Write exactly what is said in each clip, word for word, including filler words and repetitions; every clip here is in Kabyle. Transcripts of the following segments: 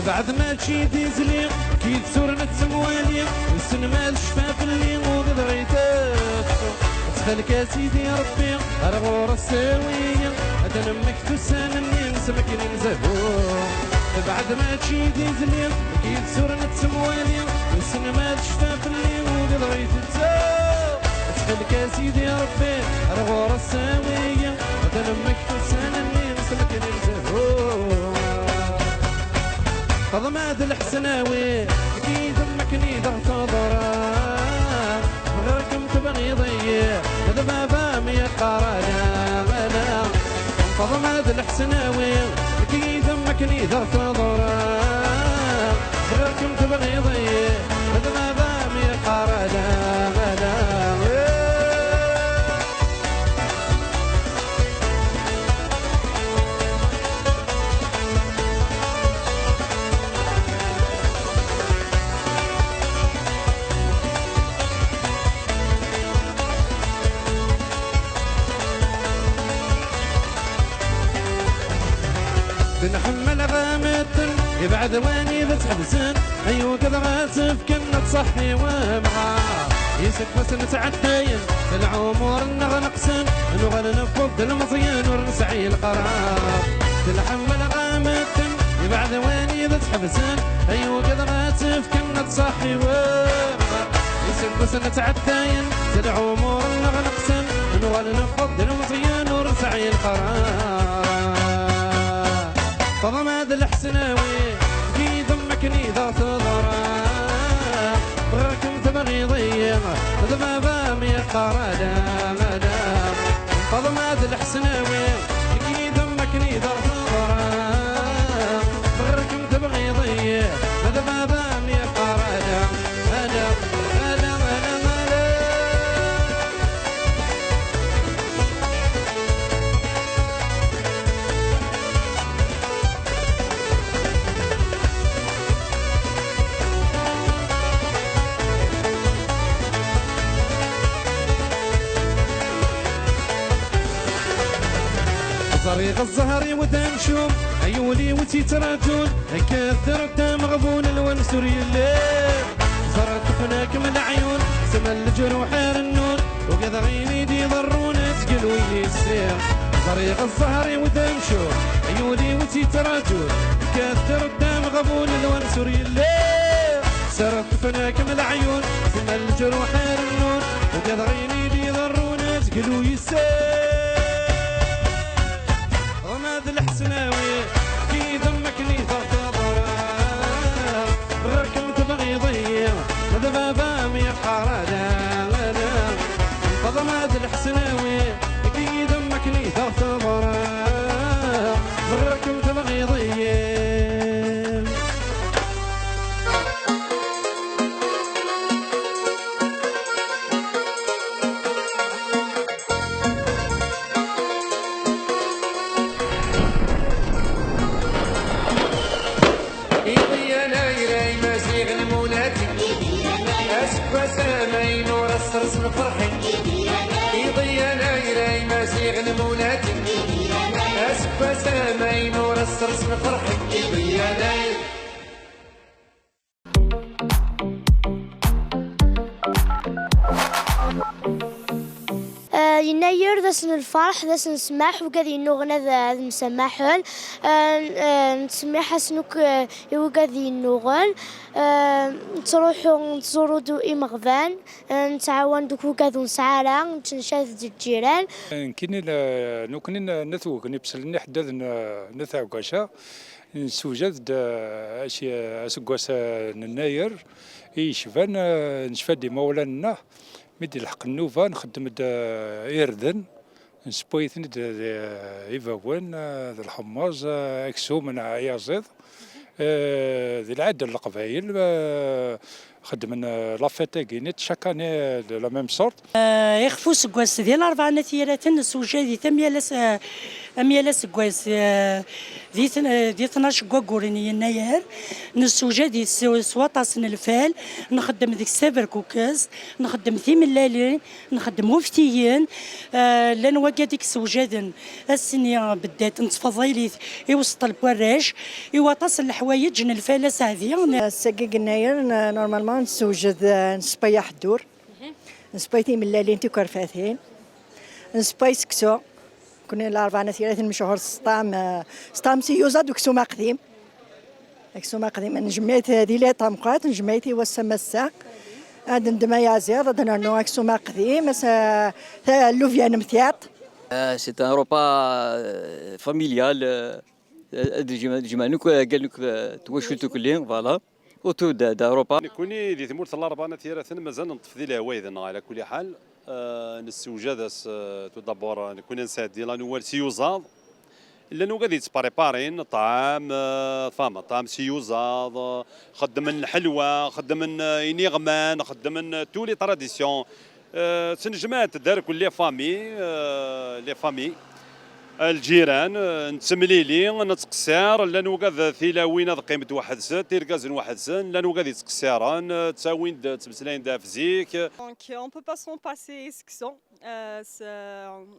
Beɛd mačči d izli, k-id-suren ad temwali, wissen ma tecfa fell-i, ur d-ɣitet. Ttxil-k a Sidi Rebbi, ar ɣur-s awi-yi, ad nemmekti ussan-nni, nesmeknin zehhu. Beɛd mačči d izli, k-id-suren ad temwali, wissen ma tecfa fell-i, ur d-ɣitet. Ttxil-k a Sidi Rebbi, ar ɣur-s awi-yi, ad nemmekti ussan-nni, nesmeknin zehhu. Faḍma d Lḥesnawi, deg yidem akken i d aɣ-teḍra. Bɣiɣ-kem tebɣiḍ-iyi, d baba-m yeqqar ala, ala. Faḍma d Lḥesnawi, deg yidem akken i d aɣ-teḍra. Bɣiɣ-kem tebɣiḍ-iyi, d baba-m yeqqar ala, ala. Nḥemmel ɣametten, ibɛed wani d ttḥebsen, ay ugad ɣa tefken ad tṣaḥi wamɣar. Iseggasen ttɛeddayen, lɛumur-nneɣ neqsen, nuɣal newweḍ d lmeẓyan ur nesɛi leqrar. Nḥemmel ɣametten, ibɛed wani d ttḥebsen, ay ugad ɣa tefken ad tṣaḥi wamɣar. Iseggasen ttɛeddayen, lɛumur-nneɣ neqsen, nuɣal newweḍ d lmeẓyan ur nesɛi leqrar. Faḍma d Lḥesnawi, deg yidem akken i d aɣ-teḍra. Bɣiɣ-kem tebɣiḍ-iyi, d baba-m yeqqar ala, ala. Faḍma d Lḥesnawi, deg yidem akken i d aɣ-teḍra. Bɣiɣ-kem tebɣiḍ-iyi, d baba-m yeqqar ala, ala, ala, ala, ala. Ẓriɣ zzher-iw d amcum, ay ul-iw tt-yettraǧun, akka tefreḍ ameɣbun, lwens ur yelli. Ẓriɣ tefna-kem leɛyun, sma leǧruḥ rennun, ugadeɣ ayen i d-iḍerrun, azgel ur yessi. Ẓriɣ zzher-iw d amcum, ay ul-iw tt-yettraǧun, akka tefreḍ ameɣbun, lwens ur yelli. Ẓriɣ tefna-kem leɛyun, sma leǧruḥ rennun, ugadeɣ ayen i d-iḍerrun, azgel ur yessi. Ɣmad Lḥesnawi, yid-m akken i d-aɣ-teḍra. Bɣiɣ-kem tebɣiḍ-iyi, d baba-m yeqqar ala, ala. Faḍma d Lḥesnawi, yid-m akken i d-aɣ-teḍra. Bɣiɣ-kem tebɣiḍ-iyi. Iḍ-yanay ay Imaziɣen mulati, aseggas amaynu ur as-sers lferḥ. Iḍ-yanay ay Imaziɣen mulati, aseggas amaynu ur as-sers lferḥ. Iḍ-yanay. Eh, Yennayer d ass n lferḥ, d ass n ssmaḥ, wigad yennuɣen ad, ad msamaḥen. Eh, eh, nettsemmiḥ-asen akk, eh, i wigad yennuɣen. Eh, nettruḥu, nettẓuru-d imeɣban, eh, nettɛawan-d akk wigad ur nesɛi ara, nettneccad-d lǧiran. Nekkini la, nekkni n, n At Wegni Bsel n iḥeddaden, eh, n At Ɛeggaca. Nessewjad-d, eh, aci-, aseggas, eh, n Yennayer i yecban, eh, necfa-d imawlan-nneɣ. Mi d-ilḥeq nnuba, nxeddem-d, eh, irden, nessewway-iten-id d, eh, ibawen, eh, d lḥemmeẓ, eh, aksum neɣ ayaziḍ. Eh, di lɛadda n Leqbayel, eh, xeddmen, eh, la fête-agi-nni, chaque année, de la même sorte. Eh, ixef useggas, di Larebɛa n At Yiraten, nessewjad-it am yal ass, eh, Am yal aseggas, eh, di tn-, eh, di tnac n wagguren n yennayer, nessewjad-it s, s waṭas n lfal, nxeddem deg-s taberkukest, nxeddem timellalin, nxeddem uftiyen, eh, llan wagad i yessewjaden ass-nni beddat n tfaḍilit i useṭṭel n warrac, i waṭas n leḥwayeǧ n lfal aseɛdi. Ass-agi n yennayer, n-, normalement nessewjed, eh, nessewway aḥeddur, nessewway timellalin tikerfatin, nessewway seksu. Nekni Larebɛa n At Yiraten mechuṛ s ṭṭɛam, eh, s ṭṭɛam s iyuzaḍ d uksum aqdim. Aksum aqdim, nejmeɛ-it di liḍ tameqqrant, nejmeɛ-it i wass amassa. Ad neddem ayaziḍ, ad nernu aksum aqdim, ass, eh, ta-, llubyan n tiṭ. Euh, c'est un repas, euh, familial, euh, euh, ad jemɛ-, jemɛen akk, euh, gal akk, euh, twacult akk-nni, voilà. Autour de, de repas. Nekkni di tmurt n Larebɛa n At Yiraten mazal neṭṭef di lehwayed-nneɣ, ɛla kulli ḥal. Euh, nessewjad-as, euh, tout d'abord, euh, nekkni ad nesɛeddi la Noël s iyuzaḍ. Llan wigad yettpariparin ṭṭɛam, euh, tfahmeḍ, ṭṭɛam s iyuzaḍ, euh, xeddmen lḥelwa, xeddmen, euh, iniɣman, xeddmen, euh, tous les traditions. Euh, ttnejmaɛent-d ar kul les familles, euh, les familles. Lǧiran, euh, nettemlili, nettqeṣṣir, llan wigad tilawin ad qqiment weḥd-sent, irgazen weḥd-sen, llan wigad yettqeṣṣiren, euh, ttawin-d, ttmeslayen-d ɣef zik. Donc, euh, on peut pas s'en passer, seksu. Euh, s-,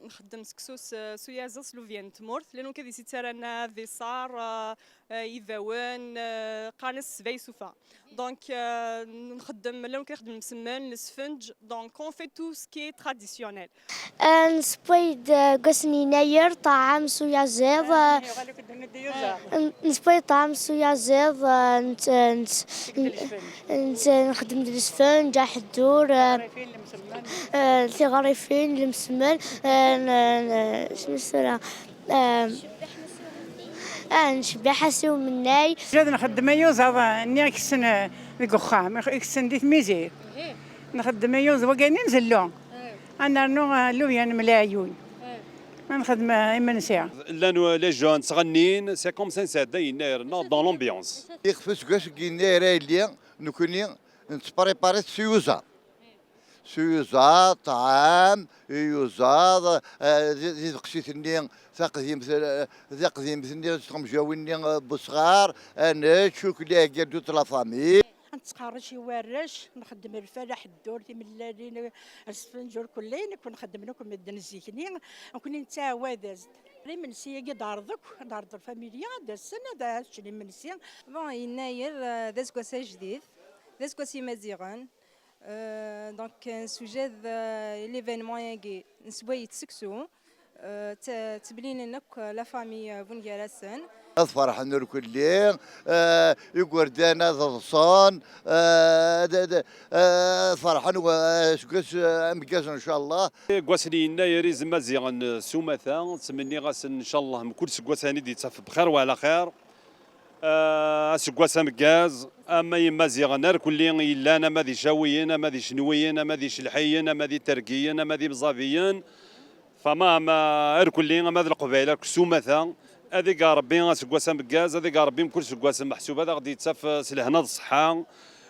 nxeddem seksu s, s uyaziḍ s lubyan n tmurt, llan wigad i s-yettarran, euh, d iṣar, euh, euh, ibawen, euh, qqaren-as ssba isufa. Donc, euh, nxeddem, llan wigad ixeddmen lemsemmen, lesfenǧ. Donc, on fait tout ce qui est traditionnel. Euh, nessewway-d, euh, deg wass n yennayer, ṭṭɛam s uyaziḍ, euh, n-, nessewway ṭṭɛam s uyaziḍ, euh, nett-, euh, nett-, nett-, nxeddem-d lesfenǧ, aḥeddur, euh, euh, tiɣrifin, lemsemmen, euh, n-, n-, isem-is tura, euh, ah, ncebbiḥ-as i umennay. Zad nxeddem iyuzaḍ-nni i kessen, eh, deg uxxam, i kessen di tmizit. Nxeddem iyuzaḍ wagani nzellu. Ad nernu, eh, llubyan n leɛyun. Ad nxeddem, eh, imensi. Llan, eh, les jeunes ttɣennin, c'est comme ça nesɛedda yennayer-nneɣ dans l'ambiance. Ixef aseggas n yennayer a yelli, nekkni nettpripari-t s iyuzaḍ. S iyuzaḍ, ṭṭɛam, iyuzaḍ, eh, di, di teqcit-nni taqdimt, eh, taqdimt-nni s tɣemjawin-nni, eh, n wesɣar, ad nečč, ukli, heggi-d toute la famille. Nettqerric i warrac, nxeddem lfal, aḥeddur, timellalin, asfenǧ, ur kulli, nekk nxeddem akk medden zik-nni, nekkni nettɛawad-as-d. Imensi-agi d-ɛreḍ akk, d-ɛreḍ lfamilya, ad d-asen, ad ččen imensi. Bon, yennayer, eh, d aseggas ajdid, d aseggas imaziɣen. Euh, donc, euh, nessewjad, euh, l'événement-agi, nessewway-d seksu, euh, t-, ttemlilin akk, euh, la famille, euh, Bungar-asen. Ad ferḥen irkelli, euh, igerdan ad ḍsen, euh, ad, ad, euh, ad ferḥen wa-, aseggas, euh, ameggaz, ncallah. Deg wass n yennayer, Imaziɣen, euh, s umata, ttmenniɣ-asen, ncallah, mkul aseggas ad ten-id-yettaf bxir wa ɛla xir. Ah, aseggas ameggaz, ama Imaziɣen irkelli yellan, ama d Icawiyen, ama d Icenwiyen, ama d Icelḥiyen, ama d Itergiyen, ama d Imẓabiyen, fama, ama irkelli, ama d Leqbayel akk s umata, ad ig Ṛebbi aseggas ameggaz, ad ig Ṛebbi mkul aseggas meḥsub, ad aɣ-d-yettaf s lehna d ṣṣeḥḥa,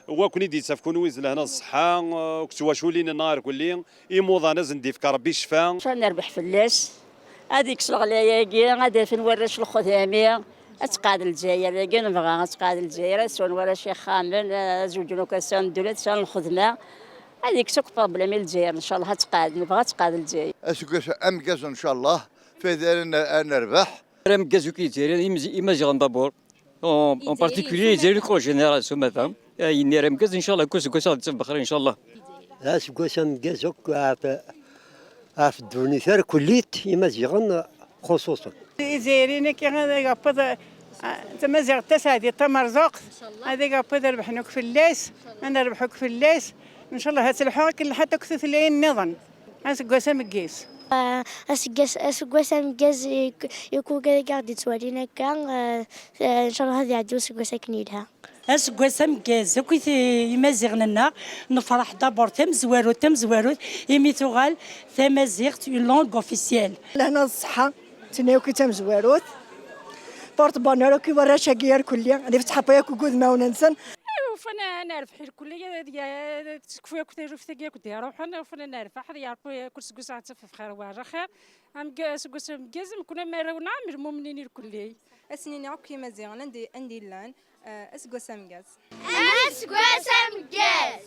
wa ken-id-yettaf kunwi s lehna d ṣṣeḥḥa, akked twaculin-nneɣ irkelli, imuḍan ad sen-d-yefk Ṛebbi ccfa. Ad nerbeḥ fell-as. Ad ikkes leɣlaya-agi, ad afen warrac lexdami, ad tqeɛɛed Lezzayer dagi nebɣa, ad tqeɛɛed Lezzayer, ad swen warrac ixxamen, ad zewǧen akk ass-a n ddunit, ad sɛun lxedma, ad ikkes akk problème i Lezzayer, ncallah ad tqeɛɛed, nebɣa ad tqeɛɛed Lezzayer. Aseggas ameggaz, ncallah, fayda ara n-, ad nerbeḥ. Ara ameggaz akk i Lezzayer, imzi-, Imaziɣen d'abord. En, en particulier, Izzayriyen s umata. Eh, yennayer ameggaz, ncallah, kul aseggas ad ɣ-d-yettaf bxir, ncallah. D aseggas ameggaz akk ɣef, ɣef ddunit irkelli, Imaziɣen xuṣuṣen. Izzayriyen akka ad ig Ṛebbi, ah, tamaziɣt taseɛdit tamerẓuɣt, ad ig Ṛebbi ad rebḥen akk fell-as, ad nerbeḥ akk fell-as, ncallah ad telḥu akken lḥant akk tutlayin nniḍen. Aseggas ameggaz. Ah, aseggas, aseggas ameggaz i k-, i kul wigad i aɣ-d-yettwalin akka, ah, ah, ncallah ad iɛeddi useggas akken yelha. Aseggas ameggaz akk i t-, Imaziɣen-nneɣ, nefreḥ d'abord tamezwarut, tamezwarut, imi tuɣal tamaziɣt une langue officielle. Lehna d ṣṣeḥḥa, ttini akk i tamezwarut. Porte-bonheur akk i warrac-agi irkelli, ad ifetḥ Ṛebbi akk deg udmawen-nsen. Ufan ad nerbeḥ irkelli, ad ya-, ad tekfu akk taluft-agi akk d-iruḥen, ufan ad nerbeḥ, ad yerbeḥ kul seg usaɛet ɣef xir war xir. Amg-, aseggas ameggaz, mkun am arraw-nneɣ, am lmumnin irkelli. Ad sen-iniɣ akk Imaziɣen anda, anda i llan, eh, aseggas ameggaz. Aseggas ameggaz!